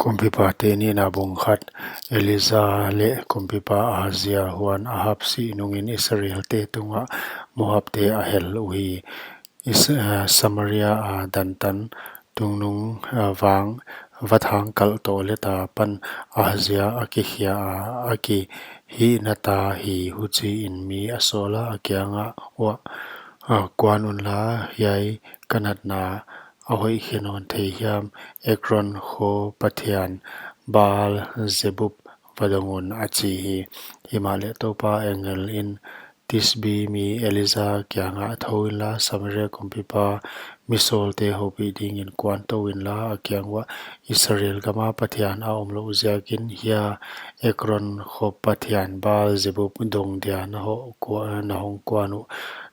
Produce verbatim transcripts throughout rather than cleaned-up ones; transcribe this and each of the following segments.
Kumpipate Nihna bung khat. Elija leh kumpipa Ahazia. Huan Ahab sih nungin Israelte tungah Moabte a hel uhi. Is-, ah, Samaria a dantan tungnung, ah, vang, vathang kalh toh leta pan Ahazia a kikhia a, a kihihnata hi. Huchiin mi a sawla, a kiangah, Uah, ah, kuan unla, hiai ka natna a hoih khe nawn thei hiam? Ekron kho pathian Baal-zebub va dong un, a chi hi. Himahleh Toupa angel in Tisbi mi Elija kiangah, Thou inla, Samaria kumpipa mi sawlte houpih dingin kuan tou inla, a kiang uah, Israel gama Pathian a omlouh ziakin hia Ekron kho pathian Baal-zebub dong dia na hoh kua-, na hong kuan uh?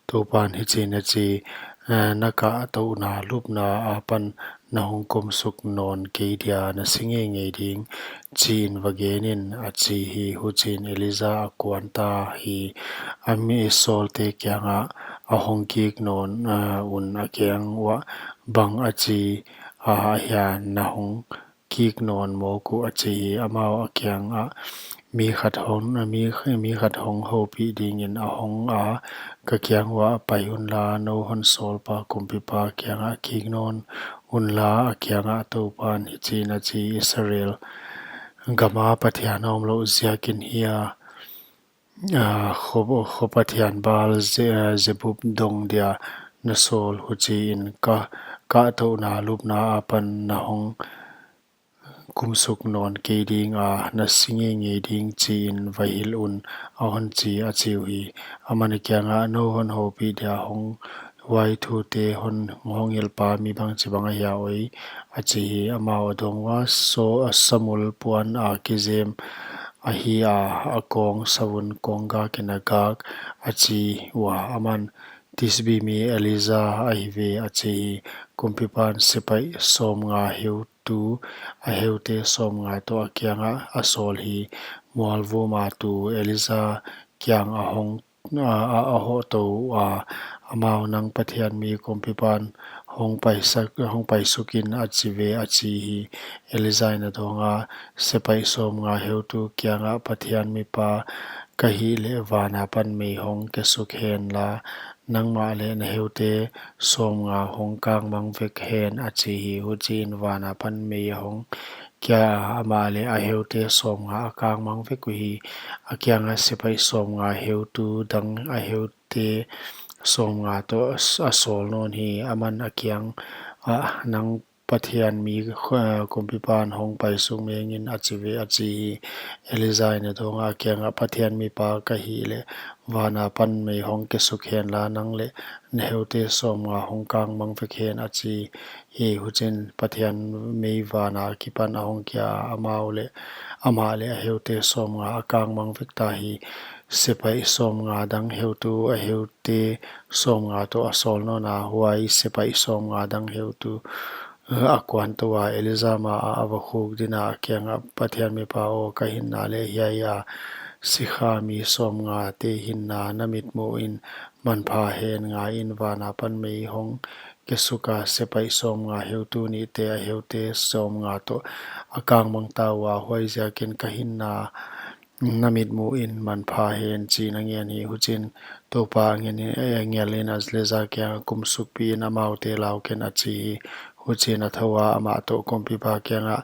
Toupan hichiin a chi, Na kahtouhna lupna apan na hong kumsuk nawn kei dia na si ngeingei ding, chiin va genin, a chi hi. Huchiin Elija a kuanta hi. A mi sawlte kiangah, A hong kik nawn, ah, un, a kiang uah, Bang a chi a hia na hong kik nawn mawk uh? a chi hi. Amau a kiangah, Mi khat hong, mi, mi khat hong houpih dingin a hong a, ka kiang uah, Pai unla, nou hon sawlpa kumpipa kiangah kik nawn unla, a kiangah Toupan hichiin a chi, Israel gama Pathian a omlouh ziakin hia, ah, kho, kho pathian Baal-ze-, ah, zebub dong dia na sawl? Huchiin ka, kahtouhna lupna apan na hong kumsuk nawn kei dinga, na si ngeingei ding, chiin va hilh un, a hon chi, a chi uhi. Aman a kiangah, Nou hon houpih dia hong, huai thute hon, hong hilhpa mi bangchibang ahia oi? a chi hi. Amau a dawng ua, So, Samuel puan a kizem ahi a, a kawng savun kawnggakin a gak, a chi ua. Aman, Tisbi mi Elija ahi ve, a chi hi. Kumpipan sepaih sawmnga heutu a heute sawmnga toh a kiangah a sawl hi. Mualvuma tu Elija kiang a hong, a, a, a hoh tou a, amau, Nang Pathian mi kumpipan hong paisak, hong paisukin, a chi ve, a chi hi. Elijain a dawnga, Sepaih sawmnga heutu kiangah, Pathian mipa ka hih leh van apan mei hong kesuk henla, nangmah leh na heute sawmnga hong kangmang vek hen, a chi hi. Huchiin van apan mei a hong kia a, amah leh a heute sawmnga a kangmang vek uhi. A kiangah, Sepaih sawmnga heutu dang a heute sawmnga toh a sawl nawn hi. Aman a kiangah, Nang Pathian mi, eh, kumpipan hong paisuk mengin, a chi ve, a chi hi. Elijain a dawnga, a kiangah, Pathian mipa ka hih leh van apan mei hong kesuk henla, nang leh na heute sawmnga hong kangmang vek hen, a chi hi. Huchiin Pathian mei van akipan a hong kia a, amau leh, amah leh a heute sawmnga a kangmang vek ta hi. Sepaih sawmnga dang heutu a heute sawmnga toh a sawl nawn a, huai sepaih sawmnga dang heutu, eh, a kuan tou a, Elija ma ah a va khuk dina, a kiangah, Pathian mipa aw, ka hinna leh hiai a sikha mi sawmngate hinna na mitmuhin manpha hen, ngaiin, van apan mei hong kesuka, sepaih sawmnga heutu nihte a heute sawmnga toh a kangmang ta ua, huaiziakin ka hinna na mitmuhin manpha hen, chiin a ngen hi. Huchiin Toupa angel in, eh, angel in Elija kiangah, Kumsukpihin amaute lau ken, a chi hi. Huchiin a thou a, amah toh kumpipa kiangah,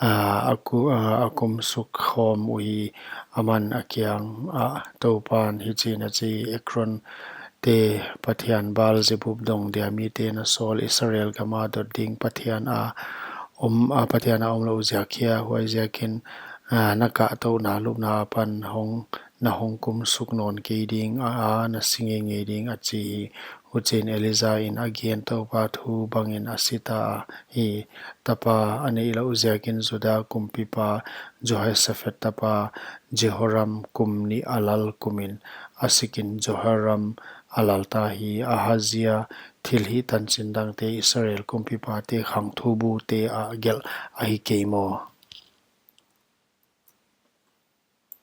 ah, a ku-, ah, a kumsuk khawm uhi. Aman a kiangah, Toupan hichiin a chi, Ekron te pathian Baal-zebub dong dia mite na sawl, Israel gama dot ding Pathian a om, a Pathian a omlouh ziak hia? Huaiziakin, ah, na kahtouhna lupna apan hong, na hong kumsuk nawn kei ding a, a na si ngeingei ding, a chi hi. Huchiin Elija in a gen Toupa thu bangin a si ta hi. Tapa a neihlouh ziakin Juda kumpipa Jehoshafat tapa Jehoram kum nih a lal kumin a sikin Jehoram a lalta hi. Ahazia thilhih tanchin dangte Israel kumpipate khangthubute ah gelh ahi kei maw?